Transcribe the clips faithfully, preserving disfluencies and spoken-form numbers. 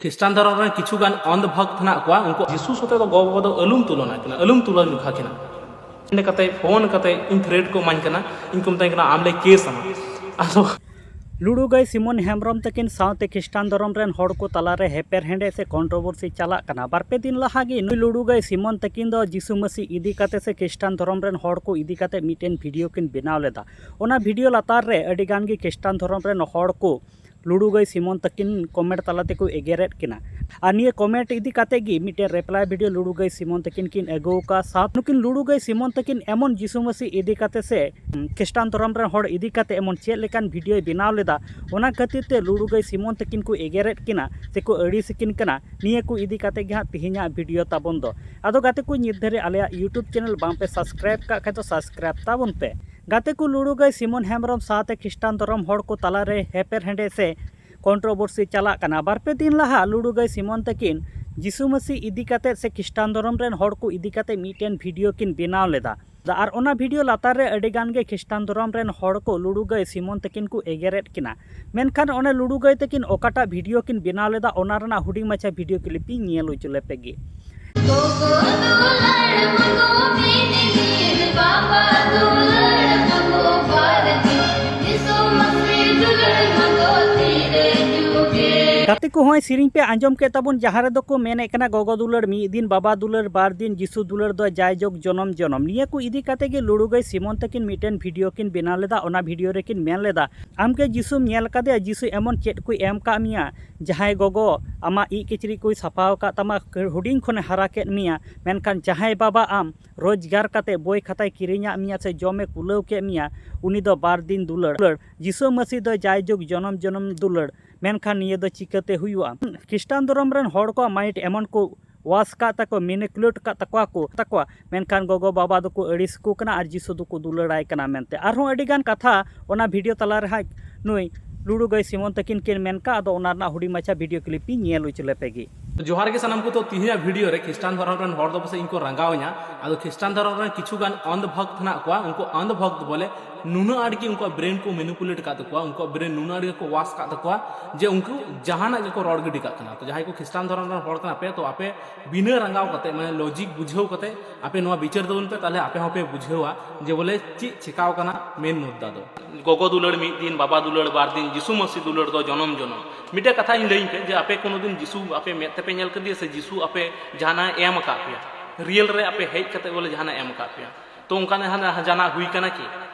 ᱠᱷᱨᱤᱥᱴᱟᱱ ᱫᱷᱚᱨᱚᱢ ᱨᱮᱱ ᱠᱤᱪᱷᱩ ᱜᱟᱱ ᱚᱱᱫᱷ ᱵᱷᱚᱠᱛ ᱦᱮᱱᱟᱜ ᱠᱚᱣᱟ, ᱩᱱᱠᱩ ᱡᱤᱥᱩ ᱥᱟᱛᱮ ᱫᱚ ᱜᱚ ᱵᱟᱵᱟ ᱫᱚ ᱟᱞᱚᱢ ᱛᱩᱞᱚᱱᱟ ᱠᱤᱱᱟ, ᱟᱞᱚᱢ ᱛᱩᱞᱚᱱᱟ ᱡᱚᱠᱷᱟ ᱠᱤᱱᱟ᱾ ᱮᱸᱰᱮ ᱠᱟᱛᱮ ᱯᱷᱳᱱ ᱠᱟᱛᱮ ᱤᱧ ᱛᱷᱨᱮᱴ ᱠᱚ ᱮᱢᱟᱹᱧ ᱠᱟᱱᱟ, ᱤᱧ ᱠᱚ ᱢᱮᱛᱟᱹᱧ ᱠᱟᱱᱟ ᱟᱢ ᱞᱮ ᱠᱮᱥ ᱟᱢᱟ᱾ ᱟᱫᱚ ᱞᱩᱲᱩ ᱜᱟᱹᱭ ᱥᱤᱢᱚᱱ ᱦᱮᱢᱵᱨᱚᱢ ᱛᱟᱹᱠᱤᱱ ᱥᱟᱶᱛᱮ ᱠᱷᱨᱤᱥᱴᱟᱱ ᱫᱷᱚᱨᱚᱢ ᱨᱮᱱ ᱦᱚᱲ ᱠᱚ ᱛᱟᱞᱟᱨᱮ ᱦᱮᱯᱮᱨ ᱦᱮᱸᱰᱮᱡ ᱥᱮ ᱠᱚᱱᱴᱨᱳᱵᱷᱟᱨᱥᱤ ᱪᱟᱞᱟᱜ ᱠᱟᱱᱟ᱾ ᱵᱟᱨᱯᱮ ᱫᱤᱱ ᱞᱟᱦᱟ ᱜᱮ ᱱᱩᱭ ᱞᱩᱲᱩ ᱜᱟᱹᱭ ᱥᱤᱢᱚᱱ ᱛᱟᱹᱠᱤᱱ ᱫᱚ ᱡᱤᱥᱩ ᱢᱟᱹᱥᱤ ᱤᱫᱤ ᱠᱟᱛᱮ ᱥᱮ ᱠᱷᱨᱤᱥᱴᱟᱱ ᱫᱷᱚᱨᱚᱢ ᱨᱮᱱ ᱦᱚᱲ ᱠᱚ ᱤᱫᱤ ᱠᱟᱛᱮ ᱢᱤᱫᱴᱮᱱ ᱵᱷᱤᱰᱤᱭᱳ ᱠᱤᱱ ᱵᱮᱱᱟᱣ ᱞᱮᱫᱟ᱾ ᱚᱱᱟ ᱵᱷᱤᱰᱤᱭᱳ ᱞᱟᱛᱟᱨ ᱨᱮ ᱟᱹᱰᱤ ᱜᱟᱱ ᱜᱮ ᱠᱷᱨᱤᱥᱴᱟᱱ ᱫᱷᱚᱨᱚᱢ ᱨᱮᱱ ᱦᱚᱲ ᱠᱚ ᱞᱩᱲᱩ ᱜᱟᱹᱭ ᱥᱤᱢᱚᱱ ᱛᱟᱹᱠᱤᱱ ᱠᱚᱢᱮᱱᱴ ᱛᱟᱞᱟ ᱛᱮᱠᱚ ᱮᱜᱮᱨᱮᱫ ᱠᱤᱱᱟ᱾ ᱟᱨ ᱱᱤᱭᱟᱹ ᱠᱚᱢᱮᱱᱴ ᱤᱫᱤ ᱠᱟᱛᱮ ᱜᱮ ᱢᱤᱫᱴᱮᱱ ᱨᱤᱯᱞᱟᱭ ᱵᱷᱤᱰᱤᱭᱳ ᱞᱩᱲᱩ ᱜᱟᱹᱭ ᱥᱤᱢᱚᱱ ᱛᱟᱹᱠᱤᱱ ᱠᱤᱱ ᱟᱹᱜᱩ ᱟᱠᱟᱫ᱾ ᱥᱟᱶ ᱱᱩᱠᱤᱱ ᱞᱩᱲᱩ ᱜᱟᱹᱭ ᱥᱤᱢᱚᱱ ᱛᱟᱹᱠᱤᱱ ᱮᱢᱚᱱ ᱡᱤᱥᱩ ᱢᱟᱹᱥᱤ ᱤᱫᱤ ᱠᱟᱛᱮ ᱥᱮ ᱠᱷᱨᱤᱥᱴᱟᱱ ᱫᱷᱚᱨᱚᱢ ᱨᱮᱱ ᱦᱚᱲ ᱤᱫᱤ ᱠᱟᱛᱮ ᱮᱢᱚᱱ ᱪᱮᱫ ᱞᱮᱠᱟᱱ ᱵᱷᱤᱰᱤᱭᱳᱭ ᱵᱮᱱᱟᱣ ᱞᱮᱫᱟ, ᱚᱱᱟ ᱠᱷᱟᱹᱛᱤᱨ ᱛᱮ ᱞᱩᱲᱩ ᱜᱟᱹᱭ ᱥᱤᱢᱚᱱ ᱛᱟᱹᱠᱤᱱ ᱠᱚ ᱮᱜᱮᱨᱮᱫ ᱠᱤᱱᱟ ᱥᱮᱠᱚ ᱟᱹᱲᱤᱥ ᱟᱹᱠᱤᱱ ᱠᱟᱱᱟ᱾ ᱱᱤᱭᱟᱹ ᱠᱚ ᱤᱫᱤ ᱠᱟᱛᱮ ᱜᱮ ᱦᱟᱸᱜ ᱛᱮᱦᱮᱧᱟᱜ ᱵᱷᱤᱰᱤᱭᱳ ᱛᱟᱵᱚᱱ ᱫᱚ᱾ ᱟᱫᱚ ᱜᱟᱛᱮ ᱠᱚ, ᱱᱤᱛ ᱫᱷᱟᱹᱨᱤᱡ ᱟᱞᱮᱭᱟᱜ YouTube ᱪᱮᱱᱮᱞ ᱵᱟᱝ ᱯᱮ ᱥᱟᱵᱥᱠᱨᱟᱭᱤᱵ ᱠᱟᱜ ᱠᱷᱟᱡ ᱫᱚ ᱥᱟᱵᱥᱠᱨᱟᱭᱤᱵ ᱛᱟᱵᱚᱱ ᱯᱮ᱾ ᱜᱟᱛᱮ ᱠᱚ, ᱞᱩᱲᱩ ᱜᱟᱹᱭ ᱥᱤᱢᱚᱱ ᱦᱮᱢᱵᱨᱚᱢ ᱥᱟᱶᱛᱮ ᱠᱷᱨᱤᱥᱴᱟᱱ ᱫᱷᱚᱨᱚᱢ ᱦᱚᱲ ᱠᱚ ᱛᱟᱞᱟᱨᱮ ᱦᱮᱯᱮᱨ ᱦᱮᱸᱰᱮᱡ ᱥᱮ ᱠᱚᱱᱴᱨᱳᱵᱷᱟᱨᱥᱤ ᱪᱟᱞᱟᱜ ᱠᱟᱱᱟ᱾ ᱵᱟᱨᱯᱮ ᱫᱤᱱ ᱞᱟᱦᱟ ᱞᱩᱲᱩ ᱜᱟᱹᱭ ᱥᱤᱢᱚᱱ ᱛᱟᱹᱠᱤᱱ ᱡᱤᱥᱩ ᱢᱟᱹᱥᱤ ᱤᱫᱤ ᱠᱟᱛᱮ ᱥᱮ ᱠᱷᱨᱤᱥᱴᱟᱱ ᱫᱷᱚᱨᱚᱢ ᱨᱮᱱ ᱦᱚᱲ ᱠᱚ ᱤᱫᱤ ᱠᱟᱛᱮ ᱢᱤᱫᱴᱮᱱ ᱵᱷᱤᱰᱤᱭᱳ ᱠᱤᱱ ᱵᱮᱱᱟᱣ ᱞᱮᱫᱟ᱾ ᱟᱨ ᱚᱱᱟ ᱵᱷᱤᱰᱤᱭᱳ ᱞᱟᱛᱟᱨ ᱨᱮ ᱟᱹᱰᱤ ᱜᱟᱱ ᱜᱮ ᱠᱷᱨᱤᱥᱴᱟᱱ ᱫᱷᱚᱨᱚᱢ ᱨᱮᱱ ᱦᱚᱲ ᱠᱚ ᱞᱩᱲᱩ ᱜᱟᱹᱭ ᱥᱤᱢᱚᱱ ᱛᱟᱹᱠᱤᱱ ᱠᱚ ᱮᱜᱮᱨᱮᱫ ᱠᱤᱱᱟ᱾ ᱢᱮᱱᱠᱷᱟᱱ ᱚᱱᱮ ᱞᱩᱲᱩ ᱜᱟᱹᱭ ᱛᱟᱹᱠᱤᱱ ᱚᱠᱟᱴᱟᱜ ᱵᱷᱤᱰᱤᱭᱳ ᱠᱤᱱ ᱵᱮᱱᱟᱣ ᱞᱮᱫᱟ, ᱚᱱᱟ ᱨᱮᱱᱟᱜ ᱦᱩᱰᱤᱧ ᱢᱟᱪᱷᱟ ᱵᱷᱤᱰᱤᱭᱳ ᱠᱞᱤᱯ ᱤᱧ ᱧᱮᱞ ᱦᱚᱪᱚ ᱞᱮᱯᱮ ᱜᱮ᱾ ᱜᱚᱜᱚ ᱫᱩᱞᱟᱹᱲ ᱢᱟᱜᱚ ᱢᱤᱫ ᱫᱤᱱ, ᱵᱟᱵᱟ ᱫᱩᱞᱟᱹᱲ ᱢᱟᱜᱚ ᱵᱟᱨ ᱫᱤᱱ, ᱡᱤᱥᱩ ᱢᱟᱹᱥᱤ ᱫᱩᱞᱟᱹᱲ ᱢᱟᱜᱚ ᱛᱤᱨᱮ ᱡᱩᱜᱮ᱾ ᱜᱟᱛᱮ ᱠᱚ, ᱦᱚᱸᱜᱼᱚᱭ ᱥᱮᱨᱮᱧ ᱯᱮ ᱟᱸᱡᱚᱢ ᱠᱮᱫ ᱛᱟᱵᱚᱱ, ᱡᱟᱦᱟᱸ ᱨᱮᱫᱚ ᱠᱚ ᱢᱮᱱᱮᱫ ᱠᱟᱱᱟ, ᱜᱚᱜᱚ ᱫᱩᱞᱟᱹᱲ ᱢᱤᱫ ᱫᱤᱱ, ᱵᱟᱵᱟ ᱫᱩᱞᱟᱹᱲ ᱵᱟᱨ ᱫᱤᱱ, ᱡᱤᱥᱩ ᱫᱩᱞᱟᱹᱲ ᱫᱚ ᱡᱟᱭᱡᱩᱜᱽ ᱡᱚᱱᱚᱢ ᱡᱚᱱᱚᱢ᱾ ᱱᱤᱭᱟᱹ ᱠᱚ ᱤᱫᱤ ᱠᱟᱛᱮ ᱜᱮ ᱞᱩᱲᱩ ᱜᱟᱹᱭ ᱥᱤᱢᱚᱱ ᱛᱟᱹᱠᱤᱱ ᱢᱤᱫᱴᱮᱱ ᱵᱷᱤᱰᱤᱭᱳ ᱠᱤᱱ ᱵᱮᱱᱟᱣ ᱞᱮᱫᱟ᱾ ᱚᱱᱟ ᱵᱷᱤᱰᱤᱭᱳ ᱨᱮᱠᱤᱱ ᱢᱮᱱ ᱞᱮᱫᱟ, ᱟᱢ ᱜᱮ ᱡᱤᱥᱩᱢ ᱧᱮᱞ ᱠᱟᱫᱮᱭᱟ? ᱡᱤᱥᱩ ᱮᱢᱚᱱ ᱪᱮᱫ ᱠᱚᱭ ᱮᱢ ᱠᱟᱜ ᱢᱮᱭᱟ? ᱡᱟᱦᱟᱸᱭ ᱜᱚᱜᱚ ᱟᱢᱟᱜ ᱤᱡ ᱠᱤᱪᱨᱤᱡ ᱠᱚᱭ ᱥᱟᱯᱷᱟ ᱟᱠᱟᱫ ᱛᱟᱢᱟ, ᱦᱩᱰᱤᱧ ᱠᱷᱚᱱᱮ ᱦᱟᱨᱟ ᱠᱮᱫ ᱢᱮᱭᱟ, ᱢᱮᱱᱠᱷᱟᱱ ᱡᱟᱦᱟᱸᱭ ᱵᱟᱵᱟ ᱟᱢ ᱨᱳᱡᱽᱜᱟᱨ ᱠᱟᱛᱮ ᱵᱳᱭ ᱠᱷᱟᱛᱟᱭ ᱠᱤᱨᱤᱧᱟᱜ ᱢᱮᱭᱟ ᱥᱮ ᱡᱚᱢᱮ ᱠᱩᱞᱟᱹᱣ ᱠᱮᱫ ᱢᱮᱭᱟ, ᱩᱱᱤ ᱫᱚ ᱵᱟᱨ ᱫᱤᱱ ᱫᱩᱞᱟᱹᱲ᱾ ᱡᱤᱥᱩ ᱢᱟᱹᱥᱤ ᱫᱚ ᱡᱟᱭᱡᱩᱜᱽ ᱡᱚᱱᱚᱢ ᱡᱚᱱᱚᱢ ᱫᱩᱞᱟᱹᱲ᱾ ᱢᱮᱱᱠᱷᱟᱱ ᱱᱤᱭᱟᱹ ᱫᱚ ᱪᱤᱠᱟᱹᱛᱮ ᱦᱩᱭᱩᱜᱼᱟ? ᱠᱷᱨᱤᱥᱴᱟᱱ ᱫᱷᱚᱨᱚᱢ ᱨᱮᱱ ᱦᱚᱲ ᱠᱚᱣᱟᱜ ᱢᱟᱭᱤᱱᱰ ᱮᱢᱚᱱ ᱠᱚ ᱣᱟᱥ ᱠᱟᱜ ᱛᱟᱠᱚ, ᱢᱮᱱᱤᱯᱩᱞᱮᱴ ᱠᱟᱜ ᱛᱟᱠᱚᱣᱟ ᱠᱚ, ᱛᱟᱠᱚᱣᱟ᱾ ᱢᱮᱱᱠᱷᱟᱱ ᱜᱚᱜᱚ ᱵᱟᱵᱟ ᱫᱚᱠᱚ ᱟᱹᱲᱤᱥ ᱟᱠᱚ ᱠᱟᱱᱟ ᱟᱨ ᱡᱤᱥᱩ ᱫᱚᱠᱚ ᱫᱩᱞᱟᱹᱲᱟᱭ ᱠᱟᱱᱟ ᱢᱮᱱᱛᱮ᱾ ᱟᱨᱦᱚᱸ ᱟᱹᱰᱤ ᱜᱟᱱ ᱠᱟᱛᱷᱟ ᱚᱱᱟ ᱵᱷᱤᱰᱤᱭᱳ ᱛᱟᱞᱟ ᱨᱮ ᱦᱟᱸᱜ ᱱᱩᱭ ᱞᱩᱲᱩ ᱜᱟᱹᱭ ᱥᱤᱢᱚᱱ ᱛᱟᱹᱠᱤᱱ ᱠᱤᱱ ᱢᱮᱱ ᱠᱟᱜ, ᱟᱫᱚ ᱚᱱᱟ ᱨᱮᱱᱟᱜ ᱦᱩᱰᱤᱧ ᱢᱟᱪᱷᱟ ᱵᱷᱤᱰᱤᱭᱳ ᱠᱞᱤᱯ ᱤᱧ ᱧᱮᱞ ᱦᱚᱪᱚ ᱞᱮᱯᱮ ᱜᱮ᱾ ᱡᱚᱦᱟᱨ ᱜᱮ ᱥᱟᱱᱟᱢ ᱠᱚ᱾ ᱛᱚ, ᱛᱤᱦᱤᱧᱟᱜ ᱵᱷᱤᱰᱤᱭᱳ ᱨᱮ ᱠᱷᱨᱤᱥᱴᱟᱱ ᱫᱷᱚᱨᱚᱢ ᱨᱮᱱ ᱦᱚᱲ ᱫᱚ ᱯᱟᱥᱮᱡ ᱤᱧ ᱠᱚ ᱨᱟᱸᱜᱟᱣ ᱤᱧᱟ᱾ ᱟᱫᱚ ᱠᱷᱨᱤᱥᱴᱟᱱ ᱫᱷᱚᱨᱚᱢ ᱨᱮᱱ ᱠᱤᱪᱷᱩ ᱜᱟᱱ ᱚᱱᱫᱷ ᱵᱷᱚᱠᱛ ᱦᱮᱱᱟᱜ ᱠᱚᱣᱟ, ᱩᱱᱠᱩ ᱚᱱᱫᱷ ᱵᱷᱚᱠᱛ ᱵᱚᱞᱮ ᱱᱩᱱᱟᱹᱜ ᱟᱸᱴ ᱜᱮ ᱩᱱᱠᱩᱣᱟᱜ ᱵᱨᱮᱱ ᱠᱚ ᱢᱮᱱᱤᱯᱩᱞᱮᱴ ᱟᱠᱟᱫ ᱛᱟᱠᱚᱣᱟ, ᱩᱱᱠᱩᱣᱟᱜ ᱵᱨᱮᱱ ᱱᱩᱱᱟᱹᱜ ᱟᱸᱴ ᱜᱮᱠᱚ ᱣᱟᱥ ᱟᱠᱟᱫ ᱛᱟᱠᱚᱣᱟ ᱡᱮ ᱩᱱᱠᱩ ᱡᱟᱦᱟᱱᱟᱜ ᱜᱮᱠᱚ ᱨᱚᱲ ᱜᱤᱰᱤ ᱠᱟᱜ ᱠᱟᱱᱟ᱾ ᱛᱚ ᱡᱟᱦᱟᱸᱭ ᱠᱚ ᱠᱷᱨᱤᱥᱴᱟᱱ ᱫᱷᱚᱨᱚᱢ ᱨᱮᱱ ᱦᱚᱲ ᱠᱟᱱᱟ ᱯᱮ, ᱛᱚ ᱟᱯᱮ ᱵᱤᱱᱟᱹ ᱨᱟᱸᱜᱟᱣ ᱠᱟᱛᱮ, ᱢᱟᱱᱮ ᱞᱚᱡᱤᱠ ᱵᱩᱡᱷᱟᱹᱣ ᱠᱟᱛᱮ ᱟᱯᱮ ᱱᱚᱣᱟ ᱵᱤᱪᱟᱹᱨ ᱛᱟᱵᱚᱱ ᱯᱮ, ᱛᱟᱦᱚᱞᱮ ᱟᱯᱮ ᱦᱚᱸᱯᱮ ᱵᱩᱡᱷᱟᱹᱣᱟ ᱡᱮ ᱵᱚᱞᱮ ᱪᱮᱫ ᱪᱮᱠᱟᱣ ᱠᱟᱱᱟ ᱢᱮᱱ ᱢᱩᱫᱽᱫᱟ ᱫᱚ᱾ ᱜᱚᱜᱚ ᱫᱩᱞᱟᱹᱲ ᱢᱤᱫ ᱫᱤᱱ, ᱵᱟᱵᱟ ᱫᱩᱞᱟᱹᱲ ᱵᱟᱨ ᱫᱤᱱ, ᱡᱤᱥᱩ ᱢᱟᱹᱥᱤ ᱫᱩᱞᱟᱹᱲ ᱫᱚ ᱡᱚᱱᱚᱢ ᱡᱚᱱᱚᱢ᱾ ᱢᱤᱫᱴᱮᱡ ᱠᱟᱛᱷᱟᱧ ᱞᱟᱹᱭᱟᱹᱧ ᱯᱮ ᱡᱮ ᱟᱯᱮ ᱠᱳᱱᱳ ᱫᱤᱱ ᱡᱤᱥᱩ ᱟᱯᱮ ᱢᱮᱫ ᱛᱮᱯᱮ ᱧᱮᱞ ᱠᱟᱫᱮᱭᱟ ᱥᱮ ᱡᱤᱥᱩ ᱟᱯᱮ ᱡᱟᱦᱟᱱᱟᱜ ᱮ ᱮᱢ ᱟᱠᱟᱫ ᱯᱮᱭᱟ, ᱨᱤᱭᱮᱞ ᱨᱮ ᱟᱯᱮ ᱦᱮᱡ ᱠᱟᱛᱮ ᱵᱚᱞᱮ ᱡᱟᱦᱟᱱᱟᱜ ᱮ ᱮᱢ ᱟᱠᱟᱫ ᱯᱮᱭᱟ? ᱛᱚ ᱚᱱᱠᱟᱱᱟᱜ ᱡᱟᱦᱟᱱᱟᱜ ᱦᱩᱭ ᱠᱟᱱᱟ ᱠᱤ?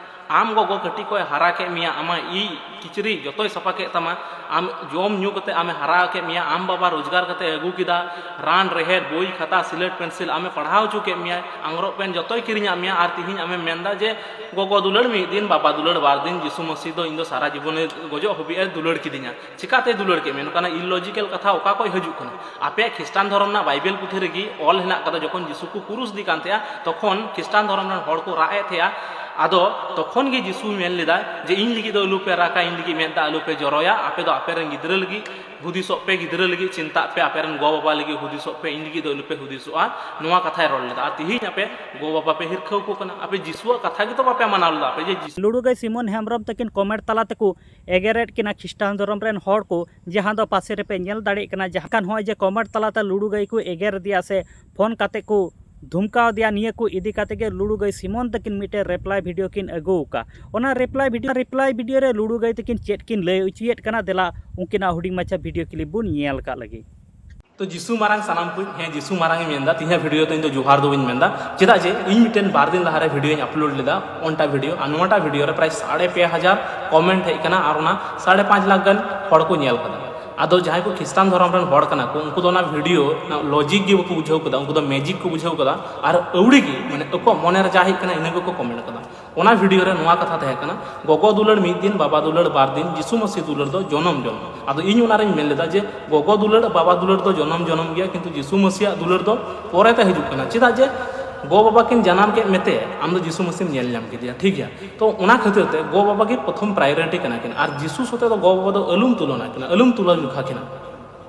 ᱟᱢ ᱜᱚᱜᱚ ᱠᱟᱹᱴᱤᱡ ᱠᱷᱚᱱ ᱦᱟᱨᱟ ᱠᱮᱫ ᱢᱮᱭᱟ, ᱟᱢᱟᱜ ᱤᱡ ᱠᱤᱪᱨᱤᱡ ᱡᱚᱛᱚᱭ ᱥᱟᱯᱷᱟ ᱠᱮᱫ ᱛᱟᱢᱟ, ᱟᱢ ᱡᱚᱢ ᱧᱩ ᱠᱟᱛᱮ ᱟᱢᱮ ᱦᱟᱨᱟ ᱠᱮᱫ ᱢᱮᱭᱟ, ᱟᱢ ᱵᱟᱵᱟ ᱨᱳᱡᱽᱜᱟᱨ ᱠᱟᱛᱮ ᱟᱹᱜᱩ ᱠᱮᱫᱟ, ᱨᱟᱱ ᱨᱮᱦᱮᱫ, ᱵᱳᱭ, ᱠᱷᱟᱛᱟ, ᱥᱤᱞᱮᱴ, ᱯᱮᱱᱥᱤᱞ, ᱟᱢᱮ ᱯᱟᱲᱦᱟᱣ ᱦᱚᱪᱚ ᱠᱮᱫ ᱢᱮᱭᱟ, ᱟᱝᱨᱚᱵ ᱯᱮᱱ ᱡᱚᱛᱚᱭ ᱠᱤᱨᱤᱧᱟᱜ ᱢᱮᱭᱟ, ᱟᱨ ᱛᱤᱦᱤᱧ ᱟᱢᱮᱢ ᱢᱮᱱᱫᱟ ᱡᱮ ᱜᱚᱜᱚ ᱫᱩᱞᱟᱹᱲ ᱢᱤᱫ ᱫᱤᱱ, ᱵᱟᱵᱟ ᱫᱩᱞᱟᱹᱲ ᱵᱟᱨ ᱫᱤᱱ, ᱡᱤᱥᱩ ᱢᱟᱹᱥᱤ ᱫᱚ ᱤᱧ ᱫᱚ ᱥᱟᱨᱟ ᱡᱤᱵᱚᱱᱮ ᱜᱚᱡᱚᱜ ᱦᱟᱹᱵᱤᱡ ᱮ ᱫᱩᱞᱟᱹᱲ ᱠᱤᱫᱤᱧᱟ᱾ ᱪᱤᱠᱟᱛᱮᱭ ᱫᱩᱞᱟᱹᱲ ᱠᱮᱫ ᱢᱮᱭᱟ? ᱱᱚᱝᱠᱟᱱᱟᱜ ᱤᱞᱚᱡᱤᱠᱮᱞ ᱠᱟᱛᱷᱟ ᱚᱠᱟ ᱠᱷᱚᱱ ᱦᱤᱡᱩᱜ ᱠᱟᱱᱟ? ᱟᱯᱮᱭᱟᱜ ᱠᱷᱨᱤᱥᱴᱟᱱ ᱫᱷᱚᱨᱚᱢ ᱨᱮᱱᱟᱜ ᱵᱟᱭᱵᱮᱞ ᱯᱩᱛᱷᱤ ᱨᱮᱜᱮ ᱚᱞ ᱦᱮᱱᱟᱜ ᱠᱟᱫᱟ, ᱡᱚᱠᱷᱚᱱ ᱡᱤᱥᱩ ᱠᱚ ᱠᱩᱨᱩᱥ ᱫᱮ ᱠᱟᱱ ᱛᱟᱦᱮᱸᱜᱼᱟ, ᱛᱚᱠᱷᱚᱱ ᱠᱷᱨᱤᱥᱴᱟᱱ ᱫᱷᱚᱨᱚᱢ ᱨᱮᱱ ᱦᱚᱲ ᱠᱚ ᱨᱟᱜ ᱮᱫ ᱛᱟᱦᱮᱸᱜᱼᱟ᱾ ᱟᱫᱚ ᱛᱚᱠᱷᱚᱱ ᱜᱮ ᱡᱤᱥᱩᱭ ᱢᱮᱱ ᱞᱮᱫᱟ ᱡᱮ, "ᱤᱧ ᱞᱟᱹᱜᱤᱫ ᱫᱚ ᱟᱞᱚᱯᱮ ᱨᱟᱜᱟ, ᱤᱧ ᱞᱟᱹᱜᱤᱫ ᱢᱮᱫ ᱫᱟᱜ ᱟᱞᱚᱯᱮ ᱡᱚᱨᱚᱭᱟ, ᱟᱯᱮ ᱫᱚ ᱟᱯᱮ ᱨᱮᱱ ᱜᱤᱫᱽᱨᱟᱹ ᱞᱟᱹᱜᱤᱫ ᱦᱩᱫᱤᱥᱚᱜ ᱯᱮ, ᱜᱤᱫᱽᱨᱟᱹ ᱞᱟᱹᱜᱤᱫ ᱪᱤᱱᱛᱟᱜ ᱯᱮ, ᱟᱯᱮ ᱨᱮᱱ ᱜᱚ ᱵᱟᱵᱟ ᱞᱟᱹᱜᱤᱫ ᱦᱩᱫᱤᱥᱚᱜ ᱯᱮ, ᱤᱧ ᱞᱟᱹᱜᱤᱫ ᱫᱚ ᱟᱞᱚᱯᱮ ᱦᱩᱫᱤᱥᱚᱜᱼᱟ, ᱱᱚᱣᱟ ᱠᱟᱛᱷᱟᱭ ᱨᱚᱲ ᱞᱮᱫᱟ᱾ ᱟᱨ ᱛᱤᱦᱤᱧ ᱟᱯᱮ ᱜᱚ ᱵᱟᱵᱟ ᱯᱮ ᱦᱤᱨᱠᱷᱟᱹᱣ ᱠᱚ ᱠᱟᱱᱟ, ᱟᱯᱮ ᱡᱤᱥᱩᱣᱟᱜ ᱠᱟᱛᱷᱟ ᱜᱮᱛᱚ ᱵᱟᱯᱮ ᱢᱟᱱᱟᱣ ᱞᱮᱫᱟ, ᱟᱯᱮ ᱡᱮ ᱡᱤᱥᱩ" ᱞᱩᱲᱩᱜᱟᱹᱭ ᱥᱤᱢᱚᱱ ᱦᱮᱢᱵᱨᱚᱢ ᱛᱟᱹᱠᱤᱱ ᱠᱚᱢᱮᱱᱴ ᱛᱟᱞᱟ ᱛᱮᱠᱚ ᱮᱜᱮᱨᱮᱫ ᱠᱤᱱᱟ ᱠᱷᱨᱤᱥᱴᱟᱱ ᱫᱷᱚᱨᱚᱢ ᱨᱮᱱ ᱦᱚᱲ ᱠᱚ, ᱡᱟᱦᱟᱸ ᱫᱚ ᱯᱟᱥᱮ ᱨᱮᱯᱮ ᱧᱮᱞ ᱫᱟᱲᱮᱭᱟᱜ ᱠᱟᱱᱟ᱾ ᱡᱟᱦᱟᱸ ᱠᱷᱟᱱ ᱱᱚᱜᱼᱚᱭ ᱡᱮ ᱠᱚᱢᱮᱱᱴ ᱛᱟᱞᱟᱛᱮ ᱞᱩᱲᱩᱜᱟᱹᱭ ᱠᱚ ᱮᱜᱮᱨ ᱤᱫᱤᱭᱟ ᱥᱮ ᱯᱷᱳᱱ ᱠᱟᱛᱮ ᱠᱚ ᱫᱷᱩᱢᱠᱟᱣ ᱤᱫᱤᱭᱟ, ᱱᱤᱭᱟᱹ ᱠᱚ ᱤᱫᱤ ᱠᱟᱛᱮ ᱜᱮ ᱞᱩᱲᱩᱜᱟᱹᱭ ᱥᱤᱢᱚᱱ ᱛᱟᱹᱠᱤᱱ ᱢᱤᱫᱴᱮᱱ ᱨᱤᱯᱞᱟᱭ ᱵᱷᱤᱰᱤᱭᱳ ᱠᱤᱱ ᱟᱹᱜᱩ ᱟᱠᱟᱫ᱾ ᱚᱱᱟ ᱨᱤᱯᱞᱟᱭ ᱵᱷᱤᱰᱤᱭᱳ, ᱨᱤᱯᱞᱟᱭ ᱵᱷᱤᱰᱤᱭᱳ ᱨᱮ ᱞᱩᱲᱩᱜᱟᱹᱭ ᱛᱟᱹᱠᱤᱱ ᱪᱮᱫ ᱠᱤᱱ ᱞᱟᱹᱭ ᱚᱪᱚᱭᱮᱫ ᱠᱟᱱᱟ, ᱫᱮᱞᱟ ᱩᱱᱠᱤᱱᱟᱜ ᱦᱩᱰᱤᱧ ᱢᱟᱪᱷᱟ ᱵᱷᱤᱰᱤᱭᱳ ᱠᱞᱤᱯ ᱵᱚᱱ ᱧᱮᱞ ᱠᱟᱜ ᱞᱮᱜᱮ᱾ ᱛᱚ ᱡᱤᱥᱩ ᱢᱟᱨᱟᱝ ᱥᱟᱱᱟᱢ ᱠᱚ, ᱦᱮᱸ, ᱡᱤᱥᱩ ᱢᱟᱨᱟᱝ ᱤᱧ ᱢᱮᱱᱫᱟ, ᱛᱤᱦᱤᱧᱟᱜ ᱵᱷᱤᱰᱤᱭᱳ ᱫᱚ ᱤᱧ ᱫᱚ ᱡᱚᱦᱟᱨ ᱫᱚ ᱵᱟᱹᱧ ᱢᱮᱱᱫᱟ᱾ ᱪᱮᱫᱟᱜ ᱡᱮ ᱤᱧ ᱢᱤᱫᱴᱮᱱ ᱵᱟᱨ ᱫᱤᱱ ᱞᱟᱦᱟᱨᱮ ᱵᱷᱤᱰᱤᱭᱳᱧ ᱟᱯᱞᱳᱰ ᱞᱮᱫᱟ, ᱚᱱᱴᱟ ᱵᱷᱤᱰᱤᱭᱳ, ᱟᱨ ᱱᱚᱣᱟᱴᱟᱜ ᱵᱷᱤᱰᱤᱭᱳ ᱨᱮ ᱯᱨᱟᱭ ᱥᱟᱲᱮ ᱯᱮ ᱦᱟᱡᱟᱨ ᱠᱚᱢᱮᱱᱴ ᱦᱮᱡ ᱟᱠᱟᱱᱟ ᱟᱨ ᱚᱱᱟ ᱥᱟᱲᱮ ᱯᱟᱸᱪ ᱞᱟᱠᱷ ᱜᱟᱱ ᱦᱚᱲ ᱠᱚ ᱧᱮᱞ ᱠᱟᱫᱟ᱾ ᱟᱫᱚ ᱡᱟᱦᱟᱸᱭ ᱠᱚ ᱠᱷᱨᱤᱥᱴᱟᱱ ᱫᱷᱚᱨᱚᱢ ᱨᱮᱱ ᱦᱚᱲ ᱠᱟᱱᱟ ᱠᱚ, ᱩᱱᱠᱩ ᱫᱚ ᱚᱱᱟ ᱵᱷᱤᱰᱤᱭᱳ ᱨᱮᱱᱟᱜ ᱞᱚᱡᱤᱠ ᱜᱮ ᱵᱟᱠᱚ ᱵᱩᱡᱷᱟᱹᱣ ᱠᱟᱫᱟ, ᱩᱱᱠᱩ ᱫᱚ ᱢᱮᱡᱤᱠ ᱠᱚ ᱵᱩᱡᱷᱟᱹᱣ ᱠᱟᱫᱟ, ᱟᱨ ᱟᱹᱣᱲᱤ ᱜᱮ, ᱢᱟᱱᱮ, ᱟᱠᱚᱣᱟᱜ ᱢᱚᱱᱮ ᱨᱮ ᱡᱟ ᱦᱮᱡ ᱠᱟᱱᱟ ᱤᱱᱟᱹ ᱜᱮᱠᱚ ᱠᱚᱢᱮᱱᱴ ᱠᱟᱫᱟ᱾ ᱚᱱᱟ ᱵᱷᱤᱰᱤᱭᱳ ᱨᱮ ᱱᱚᱣᱟ ᱠᱟᱛᱷᱟ ᱛᱟᱦᱮᱸ ᱠᱟᱱᱟ, "ᱜᱚᱜᱚ ᱫᱩᱞᱟᱹᱲ ᱢᱤᱫ ᱫᱤᱱ, ᱵᱟᱵᱟ ᱫᱩᱞᱟᱹᱲ ᱵᱟᱨ ᱫᱤᱱ, ᱡᱤᱥᱩ ᱢᱟᱹᱥᱤ ᱫᱩᱞᱟᱹᱲ ᱫᱚ ᱡᱚᱱᱚᱢ ᱡᱚᱱᱚᱢ᱾" ᱟᱫᱚ ᱤᱧ ᱚᱱᱟᱨᱤᱧ ᱢᱮᱱ ᱞᱮᱫᱟ ᱡᱮ ᱜᱚᱜᱚ ᱫᱩᱞᱟᱹᱲ, ᱵᱟᱵᱟ ᱫᱩᱞᱟᱹᱲ ᱫᱚ ᱡᱚᱱᱚᱢ ᱡᱚᱱᱚᱢ ᱜᱮᱭᱟ, ᱠᱤᱱᱛᱩ ᱡᱤᱥᱩ ᱢᱟᱹᱥᱤᱭᱟᱜ ᱫᱩᱞᱟᱹᱲ ᱫᱚ ᱯᱚᱨᱮ ᱛᱮ ᱦᱤᱡᱩᱜ ᱠᱟᱱᱟ᱾ ᱪᱮᱫᱟᱜ ᱡᱮ ᱜᱚ ᱵᱟᱵᱟ ᱠᱤᱱ ᱡᱟᱱᱟᱢ ᱠᱮᱫ ᱢᱮᱛᱮ ᱟᱢ ᱫᱚ ᱡᱤᱥᱩ ᱢᱟᱹᱥᱤᱢ ᱧᱮᱞ ᱧᱟᱢ ᱠᱮᱫᱮᱭᱟ, ᱴᱷᱤᱠ ᱜᱮᱭᱟ? ᱛᱚ ᱚᱱᱟ ᱠᱷᱟᱹᱛᱤᱨ ᱛᱮ ᱜᱚ ᱵᱟᱵᱟ ᱜᱮ ᱯᱨᱚᱛᱷᱚᱢ ᱯᱨᱟᱭᱳᱨᱤᱴᱤ ᱠᱟᱱᱟ ᱠᱤᱱ, ᱟᱨ ᱡᱤᱥᱩ ᱥᱟᱛᱮ ᱫᱚ ᱜᱚ ᱵᱟᱵᱟ ᱫᱚ ᱟᱞᱚᱢ ᱛᱩᱞᱚᱱᱟ ᱠᱤᱱᱟ, ᱟᱞᱚᱢ ᱛᱩᱞᱟᱹ ᱡᱚᱠᱷᱟ ᱠᱤᱱᱟ᱾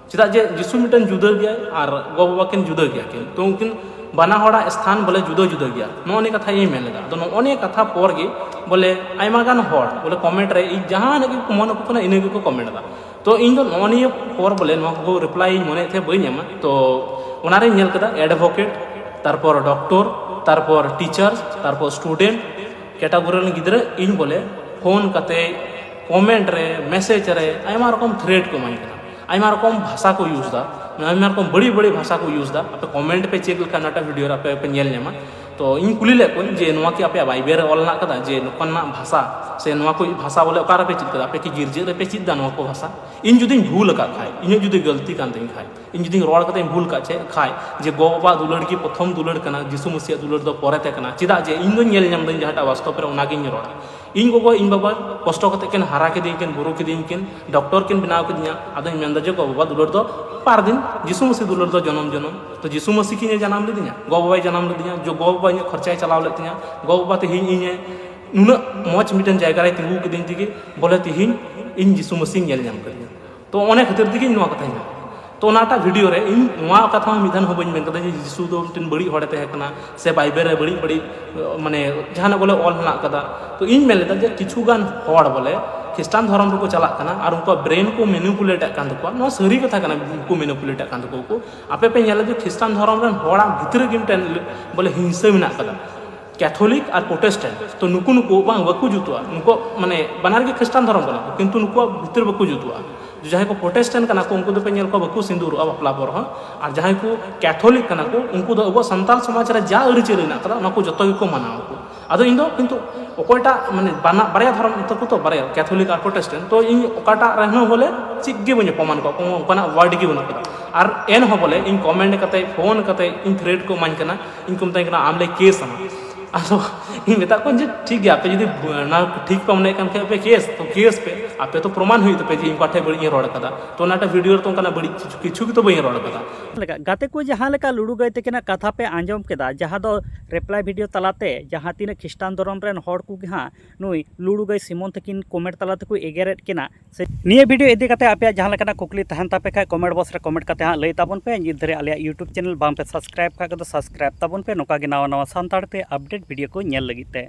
ᱪᱮᱫᱟᱜ ᱡᱮ ᱡᱤᱥᱩ ᱢᱤᱫᱴᱮᱱ ᱡᱩᱫᱟᱹ ᱜᱮᱭᱟᱭ ᱟᱨ ᱜᱚ ᱵᱟᱵᱟ ᱠᱤᱱ ᱡᱩᱫᱟᱹ ᱜᱮᱭᱟ ᱠᱤᱱ, ᱛᱚ ᱩᱱᱠᱤᱱ ᱵᱟᱱᱟ ᱦᱚᱲᱟᱜ ᱥᱛᱷᱟᱱ ᱵᱚᱞᱮ ᱡᱩᱫᱟᱹ ᱡᱩᱫᱟᱹ ᱜᱮᱭᱟ, ᱱᱚᱜᱼᱚ ᱱᱤᱭᱟᱹ ᱠᱟᱛᱷᱟ ᱤᱧ ᱢᱮᱱ ᱞᱮᱫᱟ᱾ ᱟᱫᱚ ᱱᱚᱜᱼᱚ ᱱᱤᱭᱟᱹ ᱠᱟᱛᱷᱟ ᱯᱚᱨ ᱜᱮ ᱵᱚᱞᱮ ᱟᱭᱢᱟ ᱜᱟᱱ ᱦᱚᱲ ᱵᱚᱞᱮ ᱠᱚᱢᱮᱱᱴ ᱨᱮ ᱤᱧ ᱡᱟᱦᱟᱱᱟᱜ ᱜᱮ ᱢᱚᱱ ᱟᱠᱚ ᱠᱟᱱᱟ ᱤᱱᱟᱹ ᱜᱮᱠᱚ ᱠᱚᱢᱮᱱᱴ ᱮᱫᱟ᱾ ᱛᱚ ᱤᱧ ᱫᱚ ᱱᱚᱜᱼᱚ ᱱᱤᱭᱟᱹ ᱯᱚᱨ ᱵᱚᱞᱮ ᱱᱚᱣᱟ ᱠᱚ ᱨᱤᱯᱞᱟᱭ ᱤᱧ ᱢᱚᱱᱮᱭᱮᱫ ᱛᱟᱦᱮᱸᱫ ᱵᱟᱹᱧ ᱮᱢᱟ, ᱛᱚ ᱚᱱᱟᱨᱤᱧ ᱧᱮᱞ ᱠᱮᱫᱟ ᱮᱰᱵᱷᱳᱠᱮᱴ, ᱛᱟᱨᱯᱚᱨ ᱰᱚᱠᱴᱚᱨ, ᱛᱟᱨᱯᱚᱨ ᱴᱤᱪᱟᱨ, ᱛᱟᱨᱯᱚᱨ ᱥᱴᱩᱰᱮᱱᱴ ᱠᱮᱴᱟᱜᱚᱨᱤ ᱨᱮᱱ ᱜᱤᱫᱽᱨᱟᱹ ᱤᱧ ᱵᱚᱞᱮ ᱯᱷᱳᱱ ᱠᱟᱛᱮ, ᱠᱚᱢᱮᱱᱴ ᱨᱮ, ᱢᱮᱥᱮᱡᱽ ᱨᱮ ᱟᱭᱢᱟ ᱨᱚᱠᱚᱢ ᱛᱷᱨᱮᱴ ᱠᱚ ᱮᱢᱟᱹᱧ ᱠᱟᱱᱟ, ᱟᱭᱢᱟ ᱨᱚᱠᱚᱢ ᱵᱷᱟᱥᱟ ᱠᱚ ᱤᱭᱩᱡᱽ ᱮᱫᱟ, ᱟᱭᱢᱟ ᱨᱚᱠᱚᱢ ᱵᱟᱹᱲᱤᱡ ᱵᱟᱹᱲᱤᱡ ᱵᱷᱟᱥᱟ ᱠᱚ ᱤᱭᱩᱡᱽ ᱮᱫᱟ᱾ ᱟᱯᱮ ᱠᱚᱢᱮᱱᱴ ᱯᱮ ᱪᱮᱠ ᱞᱮᱠᱷᱟᱱ ᱚᱱᱟᱴᱟᱜ ᱵᱷᱤᱰᱤᱭᱳ ᱨᱮ ᱟᱯᱮ ᱯᱮ ᱧᱮᱞ ᱧᱟᱢᱟ᱾ ᱛᱚ ᱤᱧ ᱠᱩᱞᱤ ᱞᱮᱫ ᱠᱚᱣᱟᱧ ᱡᱮ ᱱᱚᱣᱟ ᱠᱤ ᱟᱯᱮᱭᱟᱜ ᱵᱟᱭᱵᱮᱞ ᱨᱮ ᱚᱞ ᱢᱮᱱᱟᱜ ᱠᱟᱫᱟ ᱡᱮ ᱱᱚᱝᱠᱟᱱᱟᱜ ᱵᱷᱟᱥᱟ ᱥᱮ ᱱᱚᱣᱟ ᱠᱚ ᱵᱷᱟᱥᱟ ᱵᱚᱞᱮ ᱚᱠᱟ ᱨᱮᱯᱮ ᱪᱮᱫ ᱠᱟᱫᱟ, ᱟᱯᱮ ᱠᱤ ᱜᱤᱨᱡᱟᱹ ᱨᱮᱯᱮ ᱪᱮᱫ ᱮᱫᱟ ᱱᱚᱣᱟ ᱠᱚ ᱵᱷᱟᱥᱟ? ᱤᱧ ᱡᱩᱫᱤᱧ ᱵᱷᱩᱞ ᱟᱠᱟᱫ ᱠᱷᱟᱡ, ᱤᱧᱟᱹᱜ ᱡᱩᱫᱤ ᱜᱟᱹᱞᱛᱤ ᱠᱟᱱ ᱛᱤᱧ ᱠᱷᱟᱡ, ᱤᱧ ᱡᱩᱫᱤᱧ ᱨᱚᱲ ᱠᱟᱛᱮᱧ ᱵᱷᱩᱞ ᱠᱟᱜ ᱪᱮᱫ ᱠᱷᱟᱡ, ᱡᱮ ᱜᱚ ᱵᱟᱵᱟ ᱫᱩᱞᱟᱹᱲ ᱜᱮ ᱯᱨᱚᱛᱷᱚᱢ ᱫᱩᱞᱟᱹᱲ ᱠᱟᱱᱟ, ᱡᱤᱥᱩ ᱢᱟᱹᱥᱤᱭᱟᱜ ᱫᱩᱞᱟᱹᱲ ᱫᱚ ᱯᱚᱨᱮ ᱛᱮ ᱠᱟᱱᱟ, ᱪᱮᱫᱟᱜ ᱡᱮ ᱤᱧ ᱫᱚᱧ ᱧᱮᱞ ᱧᱟᱢ ᱫᱟᱹᱧ ᱡᱟᱦᱟᱸᱴᱟᱜ ᱵᱟᱥᱛᱚᱵ ᱨᱮ ᱚᱱᱟᱜᱤᱧ ᱨᱚᱲᱟ᱾ ᱤᱧ ᱜᱚᱜᱚ ᱤᱧ ᱵᱟᱵᱟ ᱠᱚᱥᱴᱚ ᱠᱟᱛᱮ ᱠᱤᱱ ᱦᱟᱨᱟ ᱠᱤᱫᱤᱧ ᱠᱤᱱ, ᱵᱩᱨᱩ ᱠᱤᱫᱤᱧ ᱠᱤᱱ, ᱰᱚᱠᱴᱚᱨ ᱠᱤᱱ ᱵᱮᱱᱟᱣ ᱠᱤᱫᱤᱧᱟ, ᱟᱫᱚᱧ ᱢᱮᱱᱫᱟ ᱡᱮ ᱜᱚ ᱵᱟᱵᱟ ᱫᱩᱞᱟᱹᱲ ᱫᱚ ᱯᱟᱨ ᱫᱤᱱ, ᱡᱤᱥᱩ ᱢᱟᱹᱥᱤ ᱫᱩᱞᱟᱹᱲ ᱫᱚ ᱡᱚᱱᱚᱢ ᱡᱚᱱᱚᱢ᱾ ᱛᱚ ᱡᱤᱥᱩ ᱢᱟᱹᱥᱤ ᱠᱤᱱ ᱡᱟᱱᱟᱢ ᱞᱤᱫᱤᱧᱟ, ᱜᱚ ᱵᱟᱵᱟᱭ ᱡᱟᱱᱟᱢ ᱞᱤᱫᱤᱧᱟ, ᱡᱚ ᱜᱚ ᱵᱟᱵᱟ ᱤᱧᱟᱹᱜ ᱠᱷᱚᱨᱪᱟᱭ ᱪᱟᱞᱟᱣ ᱞᱮᱫ ᱛᱤᱧᱟ, ᱜᱚ ᱵᱟᱵᱟ ᱛᱮᱦᱮᱧ ᱤᱧᱮ ᱱᱩᱱᱟᱹᱜ ᱢᱚᱡᱽ ᱢᱤᱫᱴᱮᱱ ᱡᱟᱭᱜᱟ ᱨᱮ ᱛᱤᱸᱜᱩ ᱠᱤᱫᱤᱧ ᱛᱮᱜᱮ ᱵᱚᱞᱮ ᱛᱮᱦᱮᱧ ᱤᱧ ᱡᱤᱥᱩ ᱢᱟᱹᱥᱤᱧ ᱧᱮᱞ ᱧᱟᱢ ᱠᱮᱫᱮᱭᱟ᱾ ᱛᱚ ᱚᱱᱟ ᱠᱷᱟᱹᱛᱤᱨ ᱛᱮᱜᱮ ᱤᱧ ᱱᱚᱣᱟ ᱠᱟᱛᱷᱟᱧ ᱢᱮᱱᱟ᱾ ᱛᱚ ᱚᱱᱟᱴᱟᱜ ᱵᱷᱤᱰᱤᱭᱳ ᱨᱮ ᱤᱧ ᱱᱚᱣᱟ ᱠᱟᱛᱷᱟ ᱦᱚᱸ ᱢᱤᱫ ᱫᱷᱟᱣ ᱦᱚᱸ ᱵᱟᱹᱧ ᱢᱮᱱ ᱠᱟᱫᱟ ᱡᱮ ᱡᱤᱥᱩ ᱫᱚ ᱢᱤᱫᱴᱮᱱ ᱵᱟᱹᱲᱤᱡ ᱦᱚᱲᱮ ᱛᱟᱦᱮᱸ ᱠᱟᱱᱟ ᱥᱮ ᱵᱟᱭᱵᱮᱞ ᱨᱮ ᱵᱟᱹᱲᱤᱡ ᱵᱟᱹᱲᱤᱡ ᱢᱟᱱᱮ ᱡᱟᱦᱟᱱᱟᱜ ᱵᱚᱞᱮ ᱚᱞ ᱢᱮᱱᱟᱜ ᱠᱟᱫᱟ᱾ ᱛᱚ ᱤᱧ ᱢᱮᱱ ᱞᱮᱫᱟ ᱡᱮ ᱠᱤᱪᱷᱩ ᱜᱟᱱ ᱦᱚᱲ ᱵᱚᱞᱮ ᱠᱷᱨᱤᱥᱴᱟᱱ ᱫᱷᱚᱨᱚᱢ ᱨᱮᱠᱚ ᱪᱟᱞᱟᱜ ᱠᱟᱱᱟ ᱟᱨ ᱩᱱᱠᱩᱣᱟᱜ ᱵᱨᱮᱱ ᱠᱚ ᱢᱮᱱᱤᱯᱩᱞᱮᱴ ᱮᱫ ᱠᱟᱱ ᱛᱟᱠᱚᱣᱟ, ᱱᱚᱣᱟ ᱥᱟᱹᱨᱤ ᱠᱟᱛᱷᱟ ᱠᱟᱱᱟ, ᱩᱱᱠᱩ ᱢᱮᱱᱤᱯᱩᱞᱮᱴ ᱮᱫ ᱠᱟᱱ ᱛᱟᱠᱚᱣᱟ ᱠᱚ᱾ ᱟᱯᱮ ᱯᱮ ᱧᱮᱞᱟ ᱡᱮ ᱠᱷᱨᱤᱥᱴᱟᱱ ᱫᱷᱚᱨᱚᱢ ᱨᱮᱱ ᱦᱚᱲᱟᱜ ᱵᱷᱤᱛᱨᱤ ᱨᱮᱜᱮ ᱢᱤᱫᱴᱮᱱ ᱵᱚᱞᱮ ᱦᱤᱝᱥᱟᱹ ᱢᱮᱱᱟᱜ ᱠᱟᱫᱟ᱾ ᱠᱮᱛᱷᱚᱞᱤᱠ ᱟᱨ ᱯᱨᱚᱴᱮᱥᱴᱮᱱᱴ, ᱛᱚ ᱱᱩᱠᱩ ᱱᱩᱠᱩ ᱵᱟᱝ ᱵᱟᱠᱚ ᱡᱩᱛᱩᱜᱼᱟ, ᱱᱩᱠᱩ ᱢᱟᱱᱮ ᱵᱟᱱᱟᱨ ᱜᱮ ᱠᱷᱨᱤᱥᱴᱟᱱ ᱫᱷᱚᱨᱚᱢ ᱠᱟᱱᱟ ᱠᱚ, ᱠᱤᱱᱛᱩ ᱱᱩᱠᱩᱣᱟᱜ ᱵᱷᱤᱛᱤᱨ ᱵᱟᱠᱚ ᱡᱩᱛᱩᱜᱼᱟ᱾ ᱡᱟᱦᱟᱸᱭ ᱠᱚ ᱯᱨᱚᱴᱮᱥᱴᱮᱱᱴ ᱠᱟᱱᱟ ᱠᱚ, ᱩᱱᱠᱩ ᱫᱚᱯᱮ ᱧᱮᱞ ᱠᱚᱣᱟ ᱵᱟᱠᱚ ᱥᱤᱸᱫᱩᱨᱚᱜᱼᱟ ᱵᱟᱯᱞᱟ ᱯᱚᱨ ᱦᱚᱸ, ᱟᱨ ᱡᱟᱦᱟᱸᱭ ᱠᱚ ᱠᱮᱛᱷᱚᱞᱤᱠ ᱠᱟᱱᱟ ᱠᱚ, ᱩᱱᱠᱩ ᱫᱚ ᱟᱵᱚᱣᱟᱜ ᱥᱟᱱᱛᱟᱲ ᱥᱚᱢᱟᱡᱽ ᱨᱮ ᱡᱟ ᱟᱹᱨᱤᱪᱟᱹᱞᱤ ᱢᱮᱱᱟᱜ ᱠᱟᱫᱟ ᱚᱱᱟ ᱠᱚ ᱡᱚᱛᱚ ᱜᱮᱠᱚ ᱢᱟᱱᱟᱣᱟ ᱠᱚ᱾ ᱟᱫᱚ ᱤᱧ ᱫᱚ ᱠᱤᱱᱛᱩ ᱚᱠᱚᱭᱴᱟᱜ ᱢᱟᱱᱮ ᱵᱟᱱᱟ ᱵᱟᱨᱭᱟ ᱫᱷᱚᱨᱚᱢ ᱛᱟᱠᱚ ᱛᱚ ᱵᱟᱨᱭᱟ, ᱠᱮᱛᱷᱚᱞᱤᱠ ᱟᱨ ᱯᱨᱚᱴᱮᱥᱴᱮᱱᱴ, ᱛᱚ ᱤᱧ ᱚᱠᱟᱴᱟᱜ ᱨᱮᱦᱚᱸ ᱵᱚᱞᱮ ᱪᱮᱫ ᱜᱮ ᱵᱟᱹᱧ ᱚᱯᱚᱢᱟᱱ ᱠᱚᱣᱟ, ᱠᱳᱱᱳ ᱚᱱᱠᱟᱱᱟᱜ ᱣᱟᱨᱰ ᱜᱮ ᱵᱟᱹᱱᱩᱜ ᱠᱟᱫᱟ᱾ ᱟᱨ ᱮᱱᱦᱚᱸ ᱵᱚᱞᱮ ᱤᱧ ᱠᱚᱢᱮᱱᱴ ᱠᱟᱛᱮ, ᱯᱷᱳᱱ ᱠᱟᱛᱮ ᱤᱧ ᱛᱷᱨᱮᱴ ᱠᱚ ᱮᱢᱟᱹᱧ ᱠᱟᱱᱟ, ᱤᱧ ᱠᱚ ᱢᱮᱛᱟᱹᱧ ᱠᱟᱱᱟ ᱟᱢ ᱞᱮ ᱠᱮᱥ ᱟᱢᱟ᱾ ᱟᱫᱚ ᱤᱧ ᱢᱮᱛᱟᱜ ᱠᱚᱣᱟ ᱡᱮ, "ᱴᱷᱤᱠ ᱜᱮᱭᱟ, ᱟᱯᱮ ᱡᱩᱫᱤ ᱚᱱᱟ ᱴᱷᱤᱠ ᱯᱮ ᱢᱚᱱᱮᱭᱮᱫ ᱠᱟᱱ ᱠᱷᱟᱡ ᱯᱮ ᱠᱮᱥ, ᱛᱚ ᱠᱮᱥ ᱯᱮ, ᱟᱯᱮ ᱛᱚ ᱯᱨᱚᱢᱟᱱ ᱦᱩᱭᱩᱜ ᱛᱟᱯᱮ ᱡᱮ ᱤᱧ ᱚᱠᱟ ᱴᱷᱮᱡ ᱵᱟᱹᱲᱤᱡ ᱤᱧ ᱨᱚᱲ ᱠᱟᱫᱟ, ᱛᱚ ᱚᱱᱟᱴᱟᱜ ᱵᱷᱤᱰᱤᱭᱳ ᱨᱮ ᱛᱚ ᱚᱱᱠᱟᱱᱟᱜ ᱵᱟᱹᱲᱤᱡ ᱠᱤᱪᱷᱩ, ᱠᱤᱪᱷᱩ ᱜᱮ ᱛᱚ ᱵᱟᱹᱧ ᱨᱚᱲ ᱠᱟᱫᱟ᱾" ᱞᱮᱠᱟ ᱜᱟᱛᱮ ᱠᱚ, ᱡᱟᱦᱟᱸ ᱞᱮᱠᱟ ᱞᱩᱲᱩ ᱜᱟᱹᱭ ᱛᱟᱹᱠᱤᱱᱟᱜ ᱠᱟᱛᱷᱟ ᱯᱮ ᱟᱸᱡᱚᱢ ᱠᱮᱫᱟ, ᱡᱟᱦᱟᱸ ᱫᱚ ᱨᱤᱯᱞᱟᱭ ᱵᱷᱤᱰᱤᱭᱳ ᱛᱟᱞᱟᱛᱮ ᱡᱟᱦᱟᱸ ᱛᱤᱱᱟᱹᱜ ᱠᱷᱨᱤᱥᱴᱟᱱ ᱫᱷᱚᱨᱚᱢ ᱨᱮᱱ ᱦᱚᱲ ᱠᱚᱜᱮ ᱦᱟᱸᱜ ᱱᱩᱭ ᱞᱩᱲᱩ ᱜᱟᱹᱭ ᱥᱤᱢᱚᱱ ᱛᱟᱹᱠᱤᱱ ᱠᱚᱢᱮᱱᱴ ᱛᱟᱞᱟ ᱛᱮᱠᱚ ᱮᱜᱮᱨᱮᱫ ᱠᱤᱱᱟ᱾ ᱥᱮ ᱱᱤᱭᱟᱹ ᱵᱷᱤᱰᱤᱭᱳ ᱤᱫᱤ ᱠᱟᱛᱮ ᱟᱯᱮᱭᱟᱜ ᱡᱟᱦᱟᱸ ᱞᱮᱠᱟᱱᱟᱜ ᱠᱩᱠᱞᱤ ᱛᱟᱦᱮᱱ ᱛᱟᱯᱮ ᱠᱷᱟᱡ ᱠᱚᱢᱮᱱᱴ ᱵᱚᱠᱥ ᱨᱮ ᱠᱚᱢᱮᱱᱴ ᱠᱟᱛᱮ ᱦᱟᱸᱜ ᱞᱟᱹᱭ ᱛᱟᱵᱚᱱ ᱯᱮ᱾ ᱱᱤᱛ ᱫᱷᱟᱹᱨᱤᱡ ᱟᱞᱮᱭᱟᱜ YouTube ᱪᱮᱱᱮᱞ ᱵᱟᱝ ᱯᱮ ᱥᱟᱵᱥᱠᱨᱟᱭᱤᱵ ᱠᱷᱟᱡ ᱠᱚᱫᱚ ᱥᱟᱵᱥᱠᱨᱟᱭᱤᱵ ᱛᱟᱵᱚᱱ ᱯᱮ, ᱱᱚᱝᱠᱟ ᱜᱮ ᱱᱟᱣᱟ ᱱᱟᱣᱟ ᱥᱟᱱᱛᱟᱲ ᱛᱮ ᱟᱯᱰᱮᱴ ᱵᱷᱤᱰᱤᱭᱳ ᱠᱚ ᱧᱮᱞ ᱞᱟᱹᱜᱤᱫ ᱛᱮ᱾